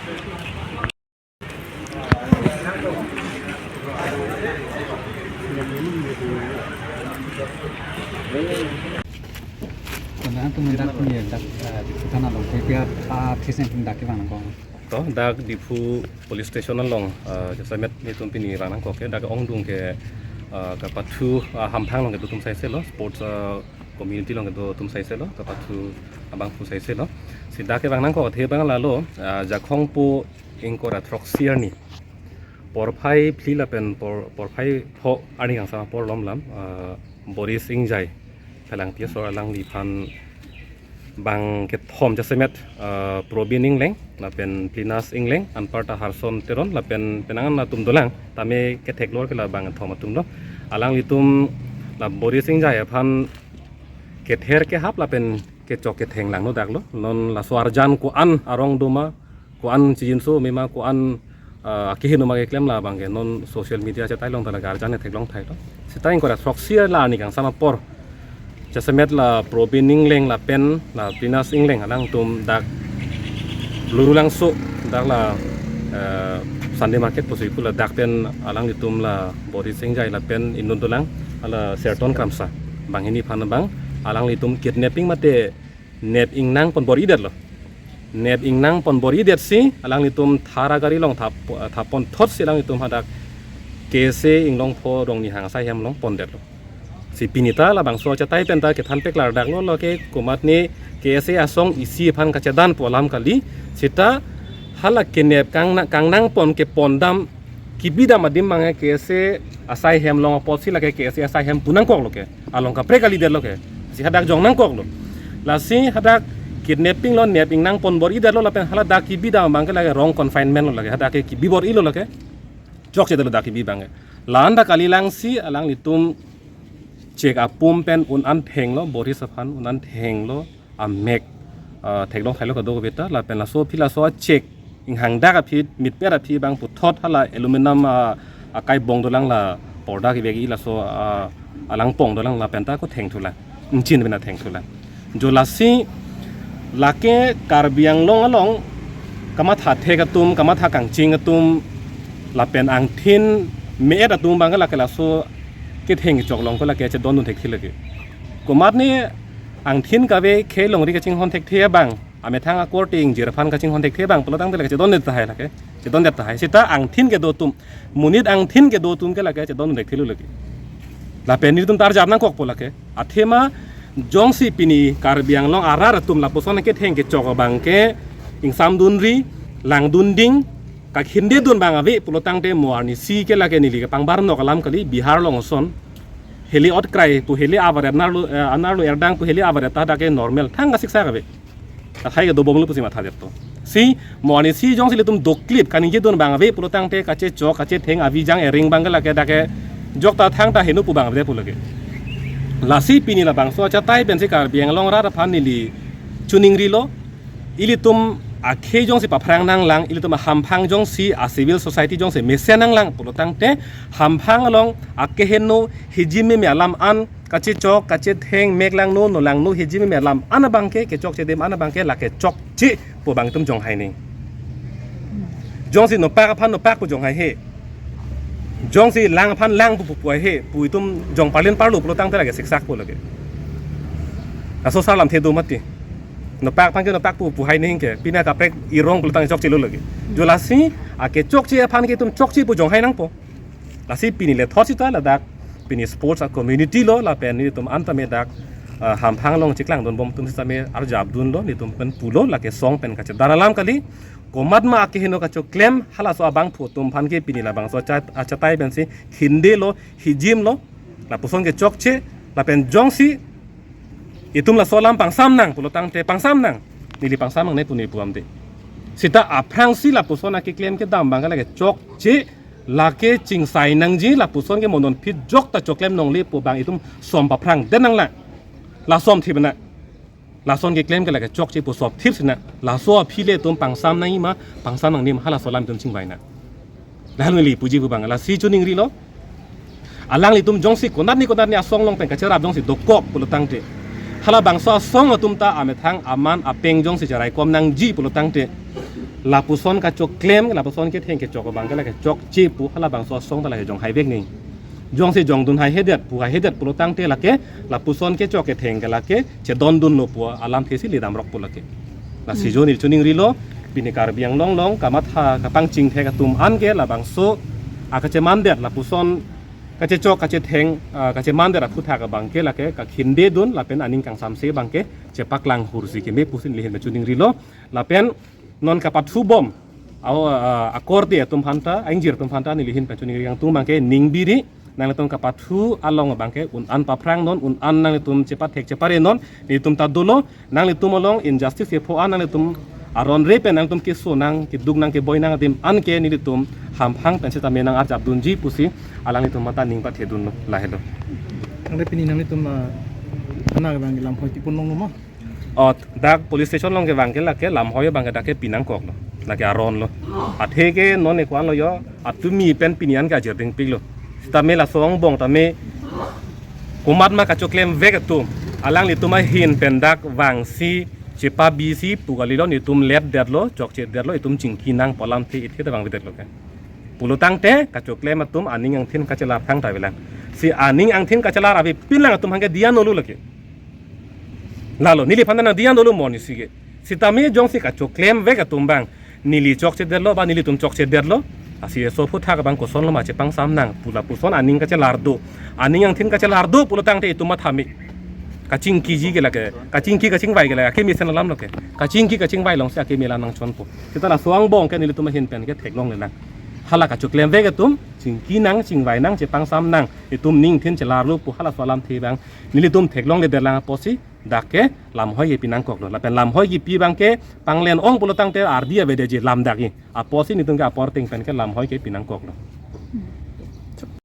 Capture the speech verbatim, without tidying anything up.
Konat atum dak ni dak, eh, Diphu thana along ke pia, ah, thesen dak kevang nangkok. To, dak Diphu Police Station along, eh, jasemet nelitum pini vang nangkok ke, dak ongdung ke, eh, kapathu, ah, hamphang along kedo atum saise lo, sports, eh, community along kedo atum saise lo, kapathu abangphu saise lo. Si dak kevang nangkok athe abang lalo, eh, Jakhong po ingkoi ra throksi arni, porphai phli lapen por, porphai pho arni kangsam apor lom lam, eh, Boris Engjai, Phelangpi asor, alangliphan bang kethom jasemet, eh, Probin Engleng, lapen Plinas Engleng, anparta Harson Teron, lapen penang an atum dolang, tame kethek lor ke la bang kethom atum lo. Alanglitum la Boris Engjai aphan kether kehap lapen kechok ketheng langno dak lo. Non laso arjan ko-an arong doma, ko-an chijinso mema, ko-an, ah, akeheno ma keklem la bang ke non social media chetai long ta la arjan theklong thai lo. Seta ingkoi ra throksi arni kangsam apor jasemet la Probin Engleng lapen la Plinas Engleng alangtum dak Lurulangso dak la, eh, Sunday Market pusi pu la dak pen alanglitum la Boris Engjai lapen inut dolang hala Serton Kramsa, banghini aphan bang alanglitum kidnapping mate nep ingnang pon bor-idet lo. Nep ingnang pon bor-idet si alanglitum thar agari along thap, thap pon thot si alanglitum hadak K S A Inglongpho Rongnihang asai hem along pondet lo. Si pini ta labangso achetai pen ta kethan peklar dak lo, lo ke komatne K S A asong isi aphan kachedan pu alam kali. Seta hala kenep kangnang, kangnang pon kepon dam, kebi dam adim bang ke K S A asai hem along apotsi lake K S A asai hem pu nangkok lo ke. Along kaprek kalidet lo ke. Si hadak jong nangkok lo. Lasi hadak kidnapping lo, nep ingnang pon bor-idet lo lapen hala dak kebi dam bang ke lake wrong confinement lo lake. Hadak ke kebi bor-i lo lake. Chokchedet lo dak kebi bang ke. La-an dak kalilang si alanglitum chek apum pen un-an theng lo, Boris aphan un-an theng lo, amek, ah, theklong thai lo kadokave ta, lapen laso aphi laso achek inghang dak aphi, mitpet aphi bang puthot hala aluminum, ah, akai bong dolang la porda kevek-i laso, ah, alang pong dolang lapen ta ko thengthulang. Ingchin pen ta thengthulang. Jo lasi lake Karbi Anglong along kamatha thek atum, kamatha kangching atum, lapen angthin me-et atum bang ke lake laso ketheng kechok along ko lake chedondun thekthe lake. Komatne angthin kave khei longri kachinghon thekthe abang, amethang akorte ingjir aphan kachinghon thekthe abang pulo tangte lake chedondet tahai lake. Chedondet tahai. Seta angthin kedo atum, monit angthin kedo atum ke lake chedondun thekthe lo lake. Lapen nelitum ta arjap nangkokpo lake. Athema jongsi pini Karbi Anglong arat atum lapuson ketheng kechok abang ke ingsamdunri, langdunding, kakhindedun bang ave pulo tangte mo arnisi ke lake neli kepangbar nok alam kali, Bihar along ason. Heli otkrai pu heli avaret anarlo, eh, anarlo erdang pu heli avaret ta dak ke normal thang kasiksak ave. Athai kedobom lo pusi mathadet to. Si mo arnisi jongsi ilitum doklip kaningjedun bang ave pulo tangte kachechok kachetheng avijang ering bang ke lake dak ke jok ta thangta heno pu bang ave pulo ke. Lasi pini labangso achetai pensi Karbi Anglong arat aphan neli chiningrilo, ilitum akhei jongsi paphrang nanglang, ilitum ahamphang jongsi a civil society jongsi mesen nanglang pulo tangte hamphang along akeheno hijim meme alam an, kachechok kachetheng, mek langno, no langno, hijim meme alam an abang ke, kechokche adim an abang ke lake chokche pu bang itum jonghai nang. Jongsi nopak aphan nopak pu jonghai he, jongsi lang aphan lang pu pu pu hai he pu itum jong parlin parlo pulo tangte lake siksak pu lake. Laso sar lamthe do mati. Nopak aphan ke nopak pu pu hai nang ke, pini kaprek irong pulo tang chokche lo lake. Jo lasi akechokche aphan ke itum chokche pu jonghai nangpo. Lasi pini le thot sita ladak pini sports a community lo lapen nelitum an tame dak, ah, hamphang along chiklangdun bom atum sitame arjapdun lo, nelitum pen pulo lake song pen kachedan alam kali. Komat ma akeheno kachoklem halaso abangphu atum aphan ke pini labangso achat, achetai pensi khinde lo, hijim lo, lapuson ke chokche, lapen jongsi itum laso alam pangsam nang pulo tangte pangsam nang, neli pangsam nangne pu ne pu amde. Sita aphrangsi lapuson akeklem kedam bang ke lake chokche, lake chingsai nangji, lapuson ke mo non phit jok ta choklem nongle pu bang itum som paphrang den nanglang. La som thip nang. Lason keklem ke lake chokche pu sop thip si nang. Laso aphi le itum pangsam nangji ma, pangsam nangne ma, halaso alam itum chingvai nang. Lalu neli puji pu bang, lasi chiningrilo. Alanglitum jongsi konat ni konat ni asong along pen kacherap jongsi dokok pulo tangte, halabangso asong atum ta amethang aman apeng jongsi cheraikom nangji pulo tangte, Lapuson kachoklem, lapuson ketheng kechok abang ke lake chokche pu halabangso asong ta lake jong haivek ni. Jongsi jongdun haihedet pu haihedet pulo tangte lake lapuson kechok ketheng ke lake chedondunlo pu alamthe si ledamrok pu lake. Lasi Hmm. jo neli choningrilo, pini Karbi Anglong along kamatha kapangchingthek atum an ke labangso akachemandet lapuson kachechok kachetheng, ah, kachemandet aphuthak abang ke lake kakhindedun lapen aning kangsamse abang ke chepaklang hursi keme pusi neli ahin pen choningrilo. Lapen non kapathubom, au, ah, akorte atum aphanta, aingjir atum aphanta neli ahin pen choningri kangtung abang ke ningbiri, nanglitum kapathu along abang ke un-an paphrangnon, un-an nanglitum chepathek cheparenon, nelitum ta dolo, nanglitum along injustice kepho an nanglitum aron re pen nanglitum keso nang, keduk nang, keboi nang adim an ke nelitum hamphang pen sitame nang-arjapdunji pusi alanglitum aphanta ning pathedunlo, lahelo. Tangte pini nanglitum, ah, anak abang ke lamhoi tipun longlo ma? O, dak police station along kevang ke lake lamhoi abang ke dak ke pinangkoklo. Lake aronlo. Athe ke non ekuan lo yo, atumi pen pini an ke ajir dingpiklo. Sitame laso angbong tame komatma kachoklemvek atum, alanglitum ahin pen dak vangsi chepabisi pu kalilo, nelitum letdetlo, chokchedetlo, itum chingki nang pu alamthe ithe ta vangvedetlo ke. Pulo tangte kachoklem atum aning angthin kachelar thangta avelang. Si aning angthin kachelar avepin lang atum abang ke diya nolu lake. Lalo, neliphan nang diya nolu mo nisi ke. Sitame jongsi kachoklemvek atum abang, neli chokchedetlo ba nelitum chokchedetlo, lasi eso aphuthak abang kosonlo ma chepangsam nang pu lapuson aning kachelar do. Aning angthin kachelar do pulo tangte itum matha me. Kachingkiji ke lake, kachingki kachingvai ke lake akemesen alamlo ke. Kachingki kachingvai alongsi akeme la nangchonpo. Seta laso angbong ke nelitum ahin pen ke theklonglelang. Hala kachoklemvek atum chingki nang, chingvai nang, chepangsam nang, itum ningthin chelarlo pu halaso alamthe abang nelitum theklongledetlang apotsi dak ke lamhoi ke pinangkoklo. Lapen lamhoi kepi abang ke panglen ong pulo tangte ardi avedetji lam dak i. Apotsi nelitum ke apor ateng pen ke lamhoi ke pinangkoklo.